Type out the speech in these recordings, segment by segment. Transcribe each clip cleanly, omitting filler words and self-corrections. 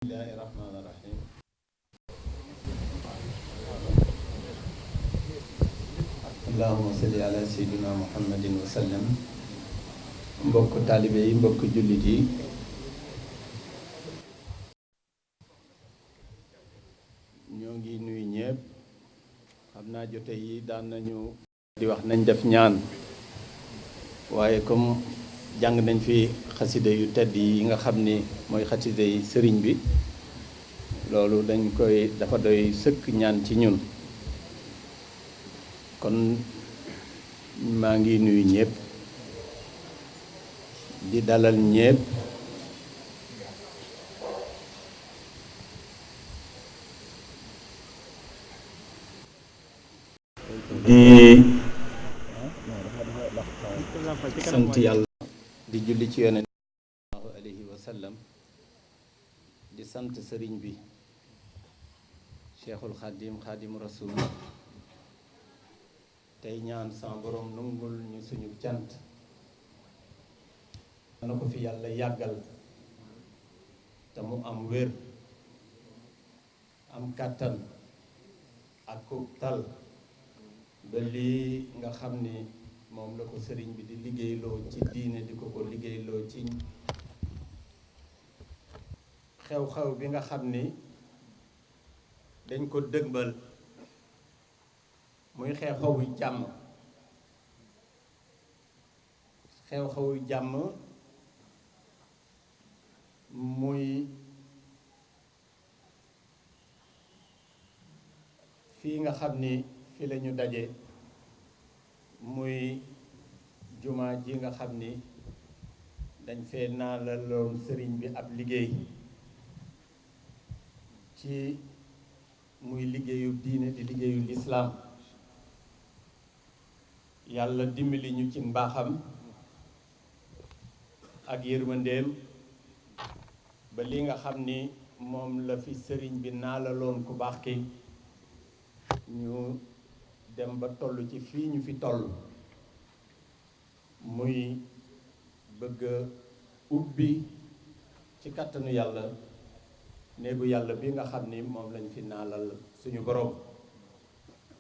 bismillahi rahmaani rahim. allahuma salli ala sayyidina muhammadin wa sallam. mbokk taalibe yi, mbokk jullit yi, ñoo ngi nuyu ñépp. xam naa jote yi daan nañu di wax nañ def ñaan, waaye comme jàng nañ fi xaside yu tedd yi nga xam ni mooy xaside yi sëriñ bi, loolu dafa doy sëkk ñaan ci ñun. kon maa ngi nuyu ñépp di dalal ñépp di sant yàlla di julli ci yonent sallallahu alayhi wa sallam, di sant sëriñ bi cheikhul xadim xadim rasul, tey ñaan sama borom nungul ñu suñu cant. na ko fi yàlla yàggal te mu am wér, am kàttan ak ku tal ba lii nga xam ni moom la ko sëriñ bi di liggéeyloo ci diine, di ko liggéeyloo ci xew-xew bi nga xam ni dañ ko dëgmal, muy xew-xewu jàmm. xew-xewu jàmm muy fii nga xam ni fi la ñu daje, muy jumaa ji nga xam ni dañ fee naalaloon sëriñ bi ab liggéey ci muy liggéeyu diine, di liggéeyu lislaam. yàlla dimbali ñu ci mbaaxam ak yërmandeem ba li nga xam ni moom la fi sëriñ bi naalaloon ku baax ki, ñu dem ba toll ci fii ñu fi toll, muy bëgg a ubbi ci kàttanu yàlla néegu yàlla bi nga xam ni moom lañ fi naalal suñu borom,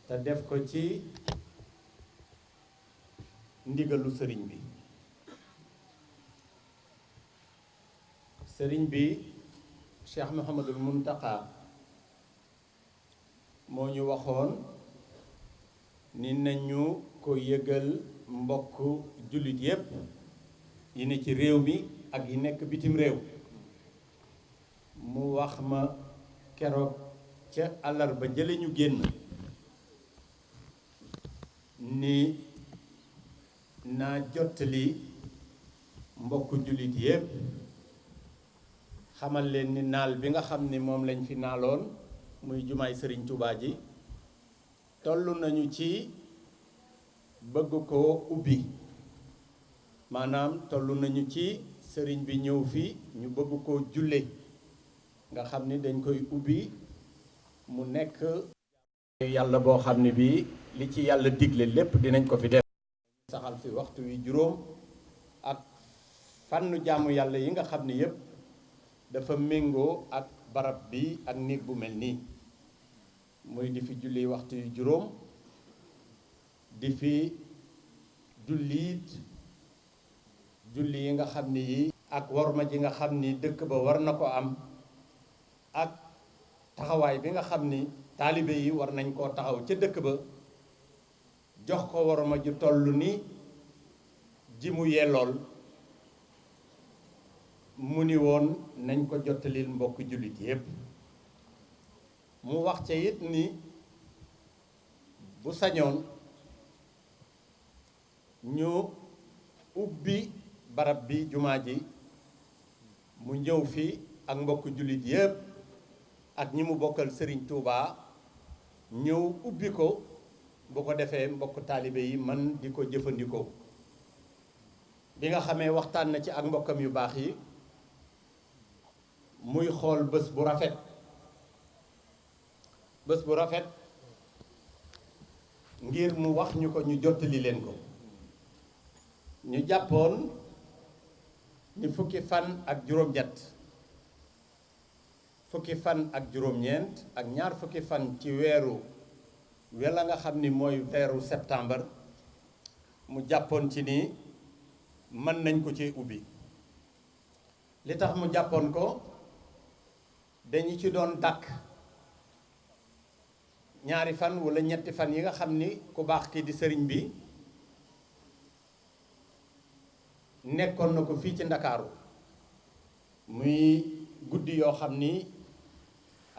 te def ko ci ndigalu sëriñ bi. sëriñ bi Cheikh Mouhamadul Muntaqa moo ñu waxoon ni nañu ko yëgal mbokk jullit yépp yi ne ci réew mi ak yi nekk bitim réew. mu wax ma keroog ca àllarba jële ñu génn ni naa jottali mbokk jullit yépp, xamal leen ni naal bi nga xam ni moom lañ fi naaloon muy jumaay sëriñ Touba ji toll nañu ci bëgg koo ubbi. maanaam toll nañu ci sëriñ bi ñëw fi ñu bëgg koo julle, nga xam ni dañ koy ubbi mu nekk yàlla boo xam ne bii li ci yàlla digle lépp dinañ ko fi def. saxal fi waxtu wi juróom ak fànnu jaamu yàlla yi nga xam ni yépp dafa méngoo ak barab bi ak néeg bu mel nii, muy di fi julli waxtu yu juróom, di fi julliit julli yi nga xam ni yi ak worma ji nga xam ni dëkk ba war na ko am, ak taxawaay bi nga xam ni taalibe yi war nañ koo taxaw ca dëkk ba, jox ko worma ju toll ni ji mu yellool. mu ni woon nañ ko jottalil mbokk jullit yépp. mu wax ca it ni bu sañoon ñu ubbi barab bi jumaa ji, mu ñëw fi ak mbokk jullit yépp ak ñi mu bokkal sëriñ Touba, ñëw ubbi ko, bu ko defee mbokk taalibe yi man di ko jëfandikoo. bi nga xamee waxtaan na ci ak mbokkam yu baax yi, muy xool bés bu rafet ngir mu wax ñu ko ñu jottali leen ko. ñu jàppoon ni fukki fan ak juróom-ñett fukki fan ak juróom-ñeent ak ñaar fukki fan ci weeru wala nga xam ni mooy weeru septembre mu jàppoon ci ni mën nañ ko ci ubbi. li tax mu jàppoon ko dañu ci doon dàkk ñaari fan wala ñetti fan yi nga xam ni ku baax ki di sëriñ bi nekkoon na ko fii ci Ndakaaru muy guddi yoo xam ni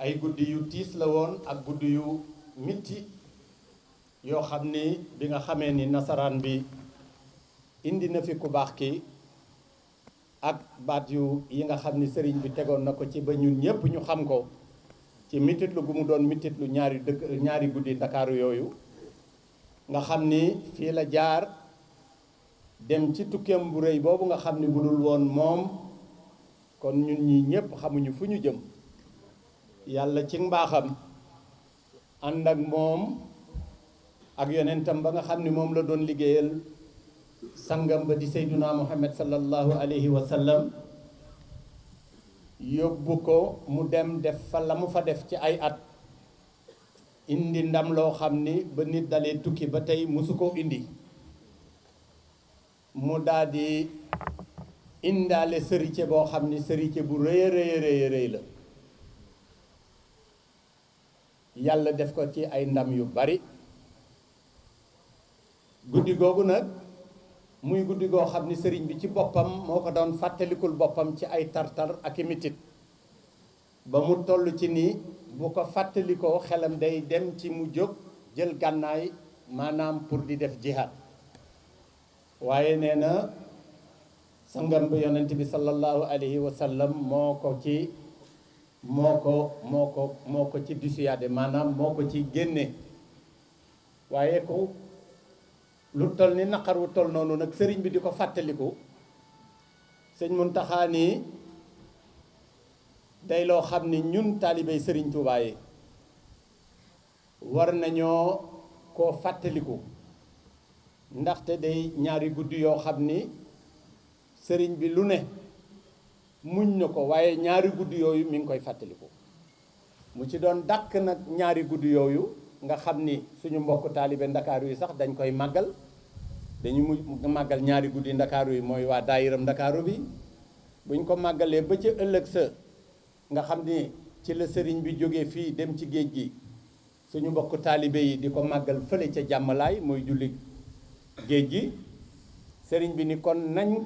ay guddi yu tiis la woon ak guddi yu mitti yoo xam ni bi nga xamee ni nasaraan bi indi na fi ku baax ki ak baat yu yi nga xam ni sëriñ bi tegoon na ko ci ba ñun ñépp ñu xam ko ci mititlu gu mu doon mititlu ñaari guddi Ndakaaru yooyu nga xam ni fii la jaar dem ci tukkeem bu rëy boobu nga xam ni bu dul woon moom kon ñun ñi ñépp xamuñu fu ñu jëm. yàlla ci mbaaxam ànd ak moom ak yonentam ba nga xam ni moom la doon liggéeyal sangam ba di Seyduna Muhammad sallallahu alayhi wa sallam yóbbu ko mu dem def fa la mu fa def ci ay at indi ndam loo xam ni ba nit dalee tukki ba tey musu ko indi mu daldi indaale sërite boo xam ni sërite bu rëy rëy la yàlla def ko ci ay ndam yu bari. guddi googu nag muy guddi goo xam ni sëriñ bi ci boppam moo ko doon fàttalikul boppam ci ay tartar ak i mitit ba mu toll ci ni bu ko fàttalikoo xelam day dem ci mu jóg jël gànnaay maanaam pour di def jihaad. waaye nee na sangam bi yonent bi sallallahu alayhi wa sallam moo ko ci disuyaade maanaam moo ko ci génne. waaye ko lu toll ni naqar wu toll noonu nag sëriñ bi di ko fàttaliku sëñ Muntaxa nii day loo xam ni ñun taalibey sëriñ Tuubaa yi war nañoo koo fàttaliku ndaxte day ñaari guddi yoo xam ni sëriñ bi lu ne muñ na ko waaye ñaari guddi yooyu mi ngi koy fàttaliku mu ci doon dàkk nag ñaari guddi yooyu nga xam ni suñu mbokk taalibe ndakaaru yi sax dañ koy màggal dañu mu màggal ñaari guddi ndakaaru yi mooy waa daayiram ndakaaru bi buñ ko màggalee ba ca ëllëg sa nga xam ni ci la sëriñ bi jógee fii dem ci géej gi suñu mbokk taalibe yi di ko màggal fële ca jàmmalaay mooy julli géej gi sëriñ bi ni kon nañ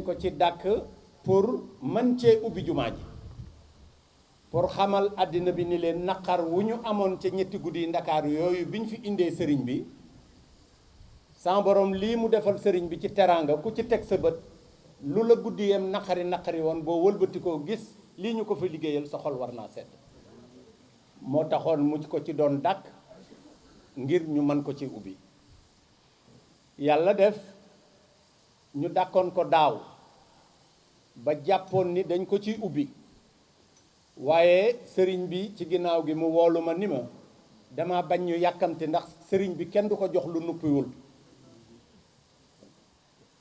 ko ci dàkk pour mën cee ubbi jumaa ji pour xamal àddina bi ni leen naqar wu ñu amoon ca ñetti guddi ndakaaru yooyu bi ñu fi indee sëriñ bi sama borom lii mu defal sëriñ bi ci teraanga ku ci teg sa bët lu la guddi yam naqari woon boo wëlbati koo gis lii ñu ko fa liggéeyal sa xol war naa sedd moo taxoon mu ko ci doon dàkk ngir ñu mën ko ci ubbi. yàlla def ñu dàkkoon ko daaw ba jàppoon ni dañ ko ciy ubbi waaye sëriñ bi ci ginnaaw gi mu woolu ma ni ma dama bañ ñu yàkkamte ndax sëriñ bi kenn du ko jox lu nuppiwul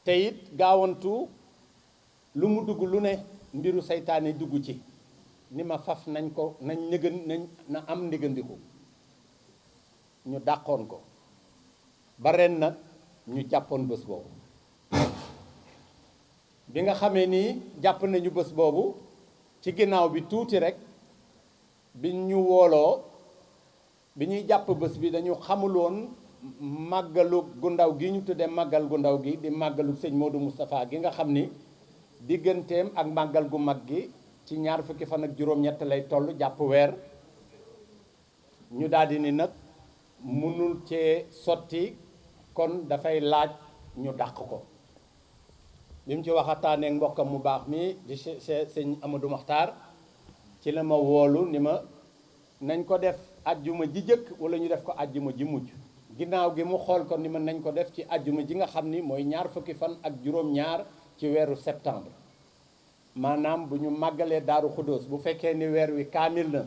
te it gaawantu lu mu dugg lu ne mbiru seytaane dugg ci ni ma faf nañ na am ndigandiku ñu dàqoon ko ba ren nag ñu jàppoon bés boobu bi nga xamee ni jàpp nañu bés boobu ci ginnaaw bi tuuti rek bi ñu wooloo bi ñuy jàpp bés bi dañu xamuloon màggalu gu ndaw gi ñu tuddee màggal gu ndaw gi di màggalu sëñ Modou Moustapha gi nga xam ni digganteem ak màggal gu mag gi ci ñaar fukki fan ak juróom-ñett lay toll jàpp weer ñu daldi ni nag mënul cee sotti kon dafay laaj ñu dàq ko bi mu ci waxataanee mbokkam mu baax mi di sëñ Amadou Maxtaar ci la ma woolu ni ma nañ ko def ajjuma ji jëkk wala ñu def ko ajjuma ji mujj ginnaaw gi mu xool ko ni ma nañ ko def ci ajjuma ji nga xam ni mooy ñaar fukki fan ak juróom-ñaar ci weeru septembre maanaam bu ñu màggalee Daaru Xuddoos bu fekkee ni weer wi kaamil na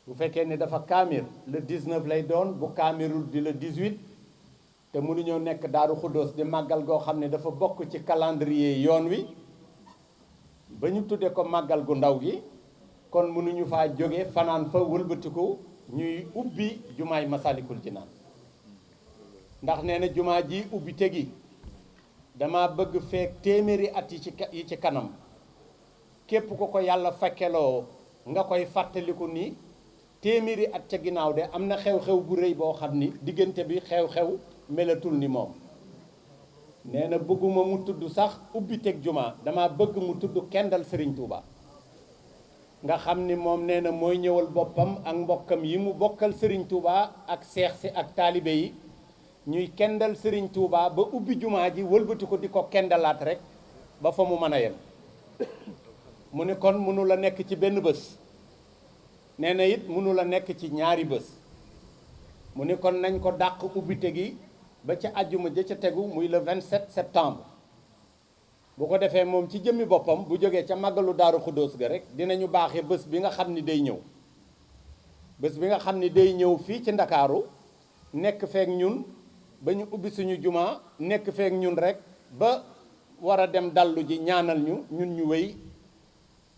bu fekkee ni dafa kaamil le 19 lay doon bu kaamilul di le 18 te mënuñoo nekk Daaru Xuddoos di màggal goo xam ne dafa bokk ci calendrier yoon wi ba ñu tudde ko màggal gu ndaw gi kon mënuñu faa jóge fanaan fa wëlbatiku ñuy ubbi jumaay Masalikul Jinaan ndax nee na jumaa ji ubbi tegi dama bëgg feek téeméeri at yi ci kanam képp ku ko yàlla fekkeloo nga koy fàttaliku ni téeméeri at ca ginnaaw de am na xew-xew bu rëy boo xam ni diggante bi xew-xew melatul ni moom nee na bëgguma mu tudd sax ubbi teg jumaa dama bëgg mu tudd kendal Serigne Touba nga xam ni moom nee na mooy ñëwal boppam ak mbokkam yi mu bokkal Serigne Touba ak seex si ak taalibe yi ñuy kendal Serigne Touba ba ubbi jumaa ji wëlbati ko di ko kendalaat rek ba fa mu mën a yem mu ni kon mënu la nekk ci benn bés nee na it mënu la nekk ci ñaari bés mu ni kon nañ ko dàq ubbite gi ba ca àjjuma ja ca tegu muy le 27 septembre bu ko defee moom ci jëmmi boppam bu jógee ca màggalu Daaru Xuddoos ga rek dinañu baaxee bés bi nga xam ni day ñëw bés bi nga xam ni day ñëw fii ci Ndakaaru nekk feek ñun ba ñu ubbi suñu jumaa nekk feek ñun rek ba war a dem dallu ji ñaanal ñu ñun ñu wéy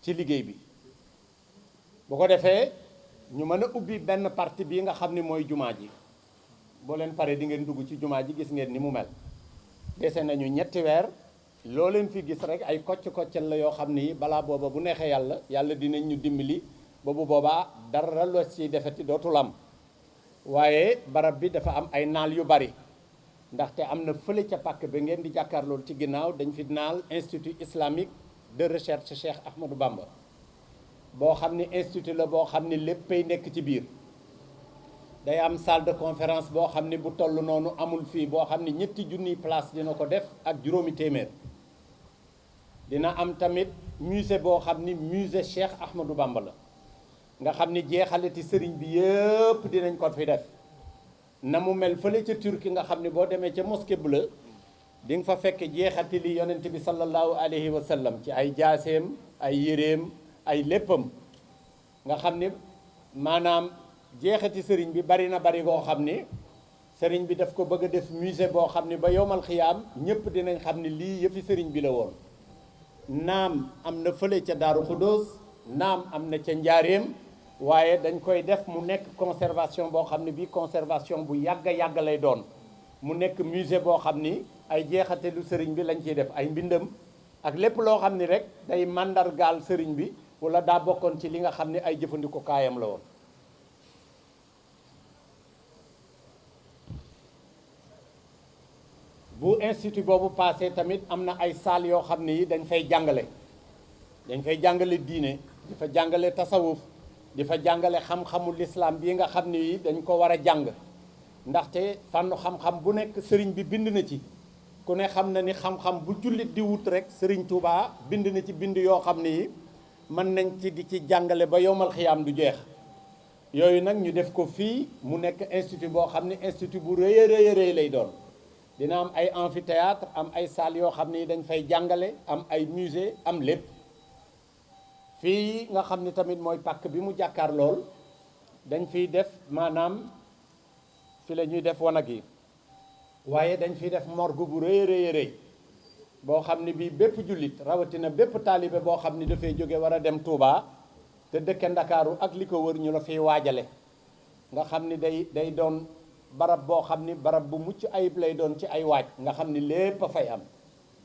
ci liggéey bi bu ko defee ñu mën a ubbi benn partie bii nga xam ni mooy jumaa ji boo leen paree di ngeen dugg ci jumaa ji gis ngeen ni mu mel dese nañu ñetti weer loo leen fi gis rek ay kocc-koccal la yoo xam ni balaa booba bu neexee yàlla dinañ ñu dimbali ba bu boobaa dara loo ci defeti dootul am waaye barab bi dafa am ay naal yu bari ndaxte am na fële ca pàkk ba ngeen di jàkkaarlool ci ginnaaw dañ fi naal institut islamique de recherche Cheikh Ahmadou Bamba boo xam ni institut la boo xam ni léppay nekk ci biir day am salle de conférence boo xam ni bu toll noonu amul fii boo xam ni ñetti junniy place dina ko def ak juróomi téeméer dina am tamit musée boo xam ni musée Cheikh Ahmadou Bamba la nga xam ni jeexalati sëriñ bi yëpp dinañ ko fi def na mu mel fële ca Turquie nga xam ni boo demee ca mosquée bleue di nga fa fekk jeexati li yonent bi sallallahu alayhi wa sallam ci ay jaaseem ay yéreem ay léppam nga xam ni maanaam jeexati sëriñ bi bari na bari goo xam ni sëriñ bi daf ko bëgg a def musée boo xam ni ba yowmal xiyaam ñëpp dinañ xam ni lii yëfi sëriñ bi la woon naam am na fële ca Daaru Xuddoos naam am na ca Njaaréem waaye dañ koy def mu nekk conservation boo xam ne bii conservation bu yàgg yàgg lay doon mu nekk musée boo xam ni ay jeexatelu sëriñ bi lañ ciy def ay mbindam ak lépp loo xam ni rek day màndargaal sëriñ bi wala daa bokkoon ci li nga xam ni ay jëfandikoo kaayam la woon. bu institut boobu passé tamit am na ay salle yoo xam ne yi dañ fay jàngale diine di fa jàngale tasawuf di fa jàngale xam-xamu lislaam bii nga xam ne yi dañ ko war a jàng ndaxte fànnu xam-xam bu nekk sëriñ bi bind na ci ku ne xam na ni xam-xam bu jullit di wut rek sëriñ Touba bind na ci bind yoo xam ne yi mën nañ ci di ci jàngale ba yowmal xiyaam du jeex yooyu nag ñu def ko fii mu nekk institut boo xam ne institut bu rëy a rëy lay doon dina am ay amphithéâtre am ay salles yoo xam ne dañ fay jàngale am ay musée am lépp fii nga xam ni tamit mooy pàkk bi mu jàkkaar lool dañ fiy def maanaam fi la ñuy def wanag yi waaye dañ fiy def morgue bu rëy rëy boo xam ne bii bépp jullit rawatina bépp taalibe boo xam ni dafay jóge war a dem Touba te dëkke Ndakaaru ak li ko wër ñu la fiy waajale nga xam ni day doon barab boo xam ni barab bu mucc ayib lay doon ci ay waaj nga xam ni lépp a fay am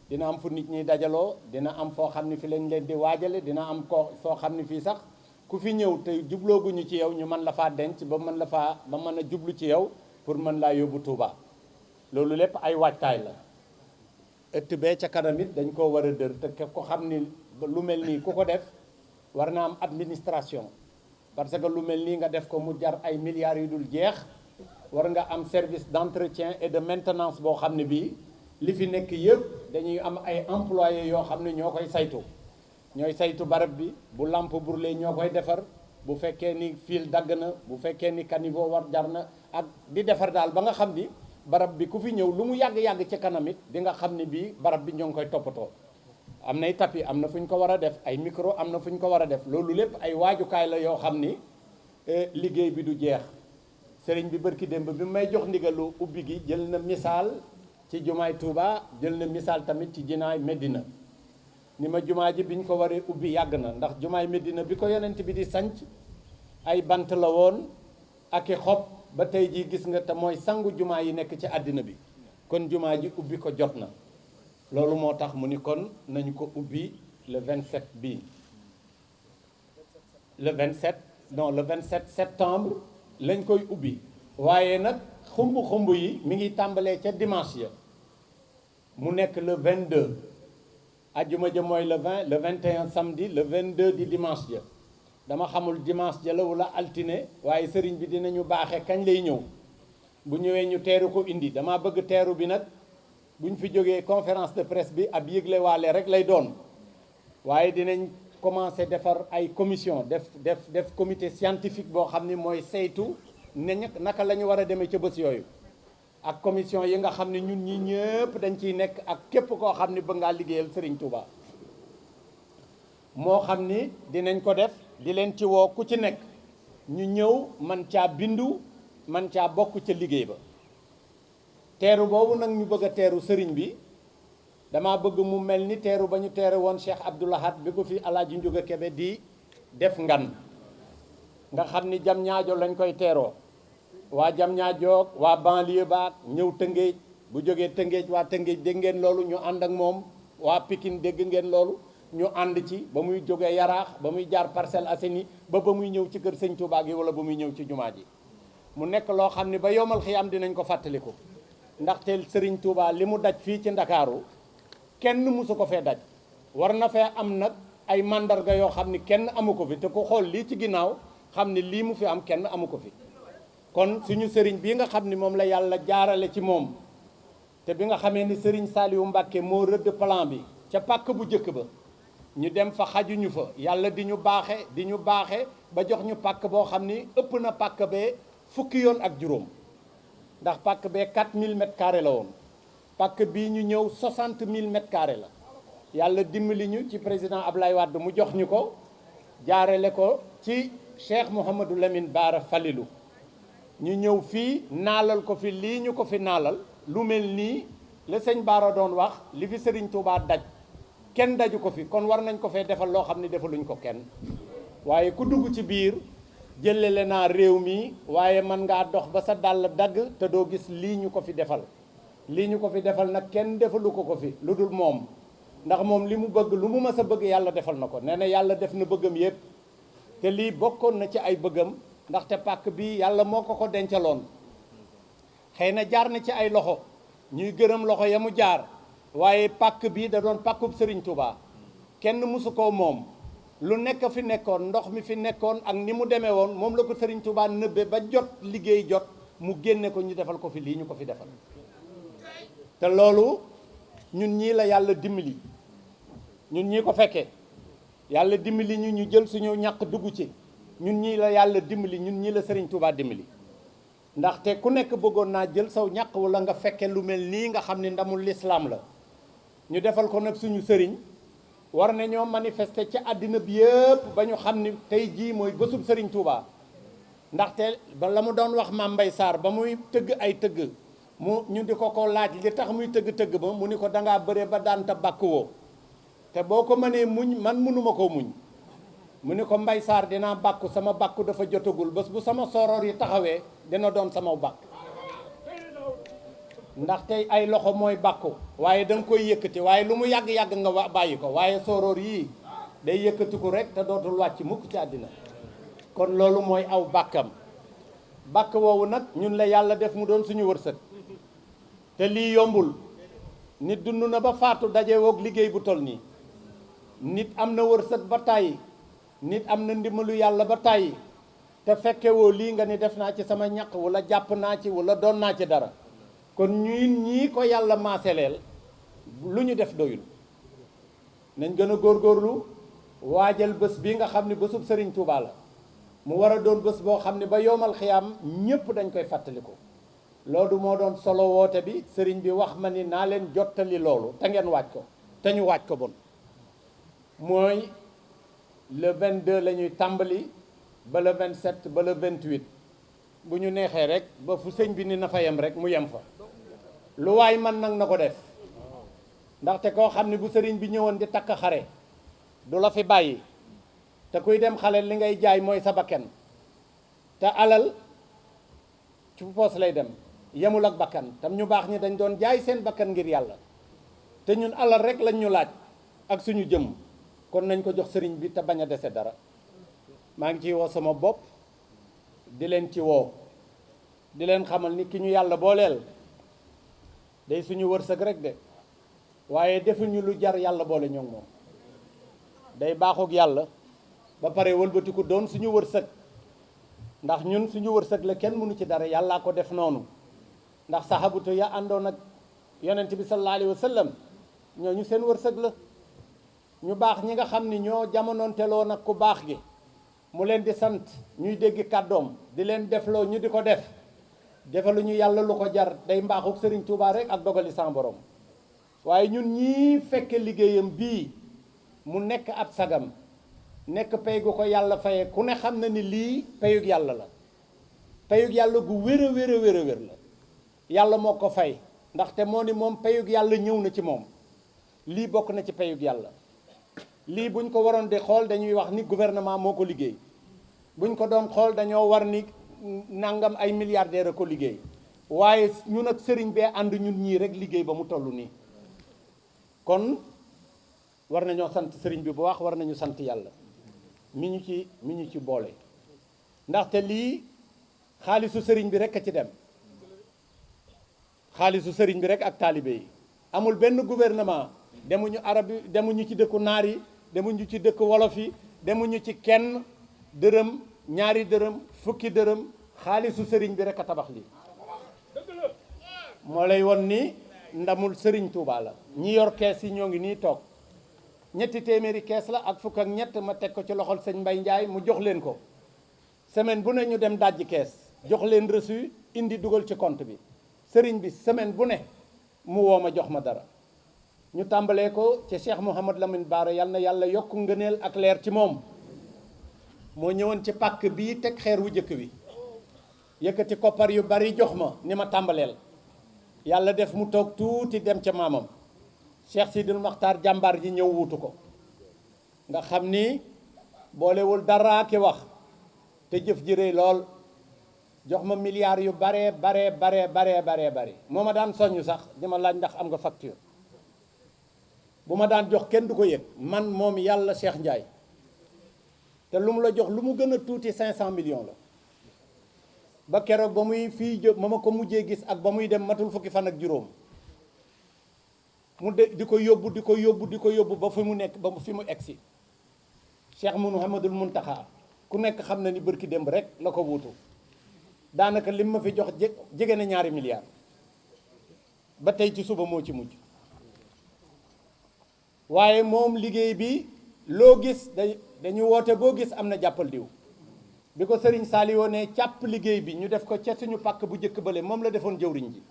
dina am fu nit ñi dajaloo dina am foo xam ni fi lañ leen di waajale dina am ko foo xam ni fii sax ku fi ñëw te jublooguñu ci yow ñu mën la faa denc ba mën a jublu ci yow pour mën laa yóbbu Touba loolu lépp ay waajtaay la ëtt bee ca kanam it dañ koo war a dër te ko xam ni lu mel nii ku ko def war na am administration parce que lu mel nii nga def ko mu jar ay milliards yu dul jeex war nga am service d'entretien et de maintenance boo xam ne bii li fi nekk yëpp dañuy am ay employés yoo xam ne ñoo koy saytu ñooy saytu barab bi bu lampe brûlée ñoo koy defar bu fekkee ni fil dagg na bu fekkee ni caniveau war jar na ak di defar daal ba nga xam ni barab bi ku fi ñëw lu mu yàgg-yàgg ci kanam it di nga xam ne bii barab bi ñoo ngi koy toppatoo am nay tapis am na fu ñu ko war a def ay micro am na fu ñu ko war a def loolu lépp ay waajukaay la yoo xam ni liggéey bi du jeex sëriñ bi bërki démb bi may jox ndigalu ubbi gi jël na misaal ci jumaay Touba jël na misaal tamit ci jinaay Medina ni ma jumaa ji biñ ko waree ubbi yàgg na, ndax jumaay Medina bi ko yonent bi di sanc ay bant la woon ak i xob ba tey jii gis nga te mooy sangu jumaa yi nekk ci àddina bi, kon jumaa ji ubbi ko jot na. loolu moo tax mu ni kon nañu ko ubbi le 27 bii le 27 septembre lañ koy ubbi. waaye nag xumb yi mi ngi tàmbalee ca dimanche ya mu nekk le 22 ajjuma ja mooy le 20 le 21 samedi le 22 di dimanche ja. dama xamul dimanche ja la wala altine, waaye sëriñ bi dinañu baaxee kañ lay ñëw. bu ñëwee ñu teeru ko indi. dama bëgg teeru bi nag buñ fi jógee conférence de presse bi ab yëglewaale rek lay doon, waaye dinañ commencer defar ay commission def comité scientifique boo xam ni mooy saytu naka la ñu war a demee ca bés yooyu, ak commission yi nga xam ne ñun ñi ñëpp dañ ciy nekk ak képp koo xam ni bëgg ngaa liggéeyal Serigne Touba. moo xam ni dinañ ko def di leen ci woo ku ci nekk ñu ñëw man caa bindu man caa bokk ca liggéey ba. teeru boobu nag ñu bëgg a teeru sëriñ bi dama bëgg mu mel ni teeru ba ñu teere woon Cheikh Abdou Lahad bi ko fi Alaaji Njuga Kebe di def ngan nga xam ni jam ñaajo lañ koy teeroo. waa jam ñaajoog waa banlieue baak ñëw Tëngéej, bu jógee Tëngéej waa Tëngéej dégg ngeen loolu ñu ànd ak moom, waa Pikine dégg ngeen loolu ñu ànd ci ba muy jógee Yaraax ba muy jaar Parcelles Assainies ba muy ñëw ci kër Sëñ Touba gi wala ba muy ñëw ci jumaa ji. mu nekk loo xam ne ba yomal xiyam dinañ ko fàttaliku, ndaxte Sëriñ Touba li mu daj fii ci Ndakaaru kenn mësu ko fee daj. war na fee am nag ay mandarga yoo xam ni kenn amu ko fi, te ku xool lii ci ginnaaw xam ni lii mu fi am kenn amu ko fi. kon suñu sëriñ bii nga xam ni moom la yàlla jaarale ci moom, te bi nga xamee ni sëriñ Saliou Mbacké moo rëdd plan bi ca pàkk bu njëkk ba, ñu dem fa xajuñu fa, yàlla di ñu baaxe ba jox ñu pàkk boo xam ni ëpp na pàkk bee fukki yoon ak juróom, ndax pàkk bee 4000 mètres carrés la woon, pàkk bii ñu ñëw 60 000 mètres carrés la. yàlla dimbali ñu ci président Ablaye Wade mu jox ñu ko, jaarale ko ci Cheikh Mouhamadou Lamine Bara Falilou. ñu ñëw fii naalal ko fi lii ñu ko fi naalal, lu mel nii la sëñ Bara doon wax, li fi Serigne Touba daj kenn daju ko fi, kon war nañ ko fee defal loo xam ne defaluñ ko kenn. waaye ku dugg ci biir jëlele naa réew mi, waaye man ngaa dox ba sa dàll dagg te doo gis lii ñu ko fi defal. lii ñu ko fi defal nag kenn defalu ko fi lu dul moom, ndax moom li mu bëgg lu mu mës a bëgg yàlla defal na ko. nee na yàlla def na bëggam yépp, te lii bokkoon na ci ay bëggam, ndaxte pàkk bi yàlla moo ko dencaloon. xëy na jaar na ci ay loxo, ñuy gërëm loxo ya mu jaar, waaye pàkk bi da doon pàkkub Serigne Touba, kenn mësu koo moom. lu nekk fi nekkoon, ndox mi fi nekkoon ak ni mu demee woon, moom la ko Serigne Touba nëbbe ba jot liggéey jot mu génne ko ñu defal ko fi lii ñu ko fi defal. te loolu ñun ñii la yàlla dimbali, ñun ñii ko fekkee yàlla dimbali ñu jël suñu ñàkk dugg ci. ñun ñii la yàlla dimbali, ñun ñii la Serigne Touba dimbali, ndaxte ku nekk bëggoon naa jël saw ñàkk wala nga fekke lu mel nii nga xam ne ndamul lislaam la. ñu defal ko nag suñu sëriñ, war nañoo manifester ci àddina bi yëpp ba ñu xam ni tey jii mooy bésub Serigne Touba. ndaxte ba la mu doon wax Mame Mbaye Sarr ba muy tëgg ay tëgg ñu di ko laaj li tax muy tëgg ba mu ni ko dangaa bëre ba daan ta bàkk woo, te boo ko mënee muñ man mënuma koo muñ. mu ni ko Mbaye Sarr dinaa bàkku, sama bàkku dafa jotagul, bés bu sama soror yi taxawee dina doon sama bàkk. ndax tey ay loxo mooy bàkku, waaye da nga koy yëkkati, waaye lu mu yàgg-yàgg nga bàyyi ko, waaye soror yii day yëkkatiku rek te dootul wàcc mukk ci àddina. kon loolu mooy aw bàkkam. bàkk woowu nag ñun la yàlla def mu doon suñu wërsëg, te lii yombul. nit dund na ba faatu daje woog liggéey bu toll nii. nit am na wërsëg ba tàyyi, nit am na ndimbalu yàlla ba tàyyi, te fekkewoo lii nga ni def naa ci sama ñaq wala jàpp naa ci wala doon naa ci dara. kon ñii ko yàlla maaseleel lu ñu def doyul. nañ gën a góorgóorlu waajal bés bi nga xam ne bésub Serigne Touba la, mu war a doon bés boo xam ne ba yowmal xiyaam ñépp dañ koy fàttaliku. loolu moo doon solo woote bi. Serigne bi wax ma ni naa leen jottali loolu te ngeen waaj ko, te ñu waaj ko bon. mooy le 22 la ñuy tàmbali ba le 27 ba le 28 bu ñu neexee rek ba fu sëñ bi ni na fa yem rek mu yem fa. lu waay man nag na ko def, ndaxte koo xam ne bu sëriñ bi ñëwoon di takk xare du la fi bàyyi te kuy dem xale li ngay jaay mooy sa bakken te alal ci poos lay dem yemul ak bakkan tam ñu baax ñi dañ doon jaay seen bakkan ngir yàlla te ñun alal rek lañ ñu laaj ak suñu jëm kon nañ ko jox sëriñ bi te bañ a dese dara maa ngi ciy woo sama bopp di leen ci woo di leen xamal ni ki ñu yàlla booleel day suñu wërsëg rek de waaye defuñu lu jar yàlla boole ñoo moom day baaxook yàlla ba pare wëlbatiku doon suñu wërsëg ndax ñun suñu wërsëg la kenn mënu ci dara yàllaa ko def noonu ndax sahabatu ya àndoon ak yonent bi sallallahu alayhi wa sallam ñooñu seen wërsëg la ñu baax ñi nga xam ni ñoo jamonoonteloo nag ku baax gi mu leen di sant ñuy dégg kàddoom di leen defloo ñu di ko def defaluñu yàlla lu ko jar day mbaaxuk Sëriñ Tuubaa rek ak dogali san borom waaye ñun ñii fekke liggéeyam bii mu nekk ab sagam nekk pay gu ko yàlla faye ku ne xam na ni lii payug yàlla la payug yàlla gu wér a wér a wér a wér la yàlla moo ko fay ndaxte moo ni moom payug yàlla ñëw na ci moom lii bokk na ci payug yàlla lii buñ ko waroon di xool dañuy wax ni gouvernement moo ko liggéey buñ ko doon xool dañoo war ni nangam ay milliardaire a ko liggéey waaye ñun ak sëriñ bee ànd ñun ñii rek liggéey ba mu toll nii kon war nañoo sant sëriñ bi bu wax war nañu sant yàlla mi ñu ci boole ndaxte lii xaalisu sëriñ bi rek a ci dem xaalisu sëriñ bi rek ak taalibe yi amul benn gouvernement demuñu arab yi demuñu ci dëkku naar yi demuñu ci dëkku wolof yi demuñu ci kenn dërëm ñaari dërëm fukki dërëm xaalisu sëriñ bi rek a tabax lii moo lay won ni ndamul sëriñ Touba la ñi yor kees yi ñoo ngi nii toog ñetti téeméeri kees la ak fukk ak ñett ma teg ko ci loxol sëñ Mbay Njaay mu jox leen ko semaine bu ne ñu dem dajji kees jox leen reçu indi dugal ci compte bi sëriñ bi semaine bu ne mu woo ma jox ma dara ñu tàmbalee ko ci Cheikh Mouhamad Lamine Bara yal na yàlla yokk ngëneel ak leer ci moom moo ñëwoon ci pàkk bii teg xeer wu jëkk wi yëkkati koppar yu bari jox ma ni ma tàmbaleel yàlla def mu toog tuuti dem ca maamam Cheikh Sidil Maxtaar jàmbaar ji ñëw wuutu ko nga xam ni boolewul dara ki wax te jëf ji rëy lool jox ma milliards yu bare moo ma daan soññu sax di ma laaj ndax am nga facture bu ma daan jox kenn du ko yëg man moom yàlla Cheikh Ndiaye te lu mu la jox lu mu gën a tuuti 500 millions la ba keroog ba muy fii jóg ma ko mujjee gis ak ba muy dem matul fukki fan ak juróom mu di ko yóbbu ba fi mu nekk ba fi mu egsi Cheikh Mouhamadul Muntaxa ku nekk xam na ni bërki démb rek la ko wuutu daanaka lim ma fi jox jege na ñaari milliards ba tey ci suba moo ci mujj waaye moom liggéey bi loo gis dañu woote boo gis am na jàppal diw bi ko sëriñ Saliou ne càpp liggéey bi ñu def ko ca suñu pàkk bu njëkk bële moom la defoon jëwriñ ji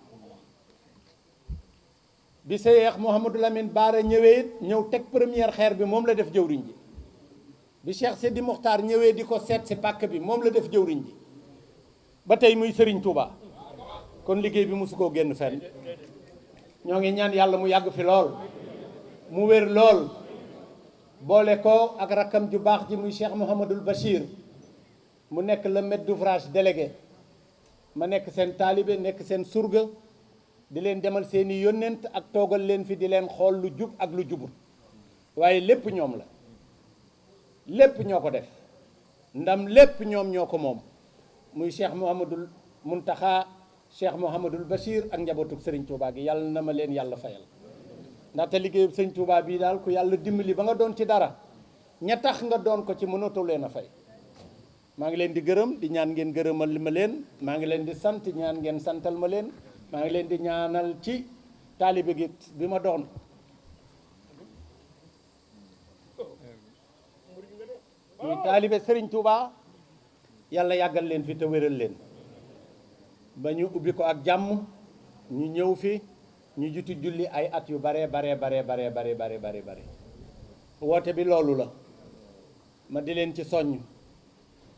bi Cheikh Mouhamadou Lamine Bara ñëw teg première xeer bi moom la def jëwriñ ji bi Cheikh Sidi Mokhtar ñëwee di ko seet si pàkk bi moom la def jëwriñ ji ba tey muy sëriñ Touba kon liggéey bi mosu koo génn fenn ñoo ngi ñaan yàlla mu yàgg fi lool mu wér lool boole ko ak rakkam ju baax ji muy Cheikh Mouhamadoul Bachir mu nekk le maître d'ouvrage délégué ma nekk seen taalibe nekk seen surga di leen demal seeni yónnent ak toogal leen fi di leen xool lu jub ak lu jubut waaye lépp ñoom la lépp ñoo ko def ndam lépp ñoom ñoo ko moom muy Cheikh Mouhamadoul Mountakha Cheikh Mouhamadoul Bachir ak njabootu Serigne Touba gi yàlla na ma leen yàlla fayal ndaxte liggéeyu Serigne Touba bii daal ku yàlla dimbali ba nga doon ci dara ña tax nga doon ko ci mënatoo leen a fay maa ngi leen di gërëm di ñaan ngeen gërëmal ma leen maa ngi leen di sant ñaan ngeen santal ma leen maa ngi leen di ñaanal ci taalibe gi bi ma doon muy taalibe Serigne Touba yàlla yàggal leen fi te wéral leen ba ñu ubbi ko ak jàmm ñu ñëw fi ñu juti julli ay at yu bare woote bi loolu la ma di leen ci soññ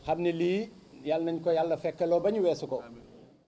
xam ne lii yàlla nañ ko yàlla fekkeloo ba ñu weesu ko